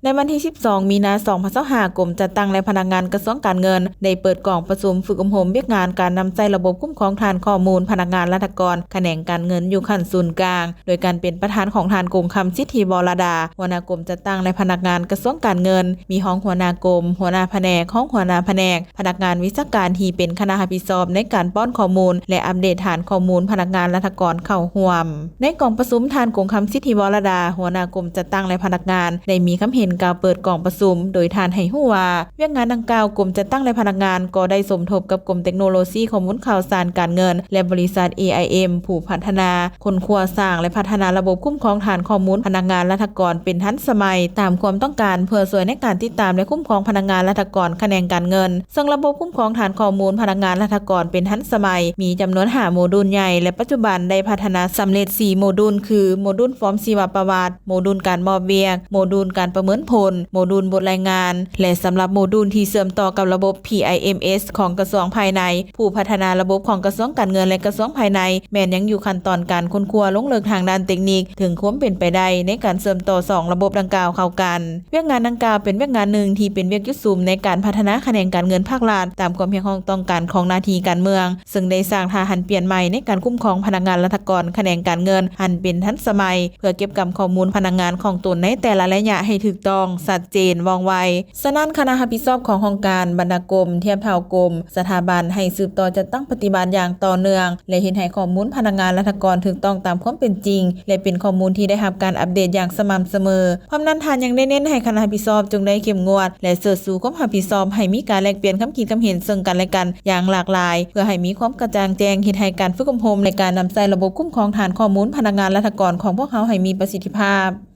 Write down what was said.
ໃນວັນທີສິບສອງ ມີນາ ສອງພັນຊາວຫ້າ ກົມຈັດຕັ້ງ ແລະ ພະນັກງານກະຊວງການເງິນ ໄດ້ເປີດກອງປະຊຸມຝຶກອົບຮົມວຽກງານການນຳໃຊ້ລະບົບຄຸ້ມຄອງຖານຂໍ້ມູນພະນັກງານລັດຖະກອນຂະແໜງການເງິນຢູ່ຂັ້ນສູນກາງ ໂດຍການເປັນປະທານຂອງທ່ານ ກົງຄຳ ສິດທິວໍລະດາ ຫົວໜ້າກົມຈັດຕັ້ງ ແລະ ພະນັກງານກະຊວງການເງິນ, ມີຮອງຫົວໜ້າກົມ, ຫົວໜ້າພະແນກ, ຮອງຫົວໜ້າພະແນກ, ພະນັກງານວິຊາການທີ່ເປັນຄະນະຮັບຜິດຊອບໃນການປ້ອນຂໍ້ມູນ ແລະ ອັບເດດຖານຂໍ້ມູນພະນັກງານລັດຖະກອນເຂົ້າຮ່ວມ. ໃນກອງປະຊຸມ, ທ່ານ ກົງຄຳ ສິດທິວໍລະດາ ຫົວໜ້າກົມຈັດຕັ້ງ ແລະ ພະນັກງານ ໄດ້ມີຄຳເຫັນກ່າວເປີດກອງປະຊຸມ, ໂດຍທ່ານໃຫ້ຮູ້ວ່າ ວຽກງານດັ່ງກ່າວ, ກົມຈັດຕັ້ງ ແລະ ພະນັກງານກໍໄດ້ສົມທົບກັບກົມເຕັກໂນໂລຊີຂໍ້ມູນຂ່າວສານການເງິນ ແລະ ບໍລິສັດ ເອໄອເອັມ ຜູ້ພັດທະນາ, ຄົ້ນຄວ້າສ້າງ ແລະ ພັດທະນາລະບົບຄຸ້ມຄອງຖານຂໍ້ມູນພະນັກງານລັດຖະກອນເປັນທັນສະໄໝຕາມຄວາມຕ້ອງການ ເພື່ອຊ່ວຍໃນການຕິດຕາມ ແລະ ຄຸ້ມຄອງພະນັກງານລັດຖະກອນຂະແໜງການເງິນ. ເຊິ່ງລະບົບຄຸ້ມຄອງຖານຂໍ້ມູນພະນັກງານລັດຖະກອນເປັນທັນສະໄໝ ມີຈຳນວນຫ້າໂມດູນໃຫຍ່ ແລະ ປັດຈຸບັນໄດ້ພັດທະນາສຳເລັດສີ່ໂມດູນ ຄື ໂມດູນຟອມຊີວະປະຫວັດ, ໂມດູນການມອບວຽກ, ໂມດູນການປະເມີນຜົນ, ໂມດູນບົດລາຍງານ ແລະ ສຳລັບໂມດູນທີ່ເຊື່ອມຕໍ່ກັບລະບົບ ພີໄອເອັມເອສ ຂອງກະຊວງພາຍໃນ, ຜູ້ພັດທະນາລະບົບຂອງກະຊວງການເງິນ ແລະ ກະຊວງພາຍໃນ ແມ່ນຍັງຢູ່ຂັ້ນຕອນການຄົ້ນຄວ້າລົງເລິກທາງດ້ານເຕັກນິກເຖິງຄວາມເປັນໄປໄດ້ໃນການເຊື່ອມຕໍ່ສອງລະບົບດັ່ງກ່າວເຂົ້າກັນ. ວຽກງານດັ່ງກ່າວເປັນວຽກງານໜຶ່ງທີ່ເປັນວຽກຈຸດສຸມໃນການພັດທະນາຂະແໜງການເງິນພາກລັດ ຕາມຄວາມຮຽກຮ້ອງຕ້ອງການຂອງໜ້າທີ່ການເມືອງ, ເຊິ່ງໄດ້ສ້າງທ່າຫັນປ່ຽນໃໝ່ໃນການຄຸ້ມຄອງພະນັກງານລັດຖະກອນຂະແໜງການເງິນ ຫັນເປັນທັນສະໄໝ ເພື່ອເກັບກຳຂໍ້ມູນພະນັກງານຂອງຕົນໃນແຕ່ລະໄລຍະໃຫ້ຖືກຕ້ອງ, ຊັດເຈນ, ວ່ອງໄວ. ສະນັ້ນ, ຄະນະຮັບຜິດຊອບຂອງຫ້ອງການ, ບັນດາກົມ, ທຽບເທົ່າກົມ, ສະຖາບັນ ໃຫ້ສືບຕໍ່ຈັດຕັ້ງປະຕິບັດຢ່າງຕໍ່ເນື່ອງ ແລະ ເຮັດໃຫ້ຂໍ້ມູນພະນັກງານລັດຖະກອນຖືກຕ້ອງຕາມຄວາມເປັນຈິງ ແລະ ເປັນຂໍ້ມູນທີ່ໄດ້ຮັບການອັບເດດຢ່າງສະໝ່ຳສະເໝີ. ພ້ອມນັ້ນ, ທ່ານຍັງໄດ້ເນັ້ນໃຫ້ຄະນະຮັບຜິດຊອບຈົ່ງໄດ້ເຂັ້ມງວດ ແລະ ເຊີດຊູຄວາມຮັບຜິດຊອບ ໃຫ້ມີການແລກປ່ຽນຄຳຄິດຄຳເຫັນເຊິ່ງກັນ ແລະ ກັນຢ່າງຫຼາກຫຼາຍ ເພື່ອໃຫ້ມີຄວາມກະຈ່າງແຈ້ງ, ເຮັດໃຫ້ການຝຶກອົບຮົມ ແລະ ການນຳໃຊ້ລະບົບຄຸ້ມຄອງຖານຂໍ້ມູນພະນັກງານລັດຖະກອນຂອງພວກເຮົາໃຫ້ມີປະສິດທິພາບ.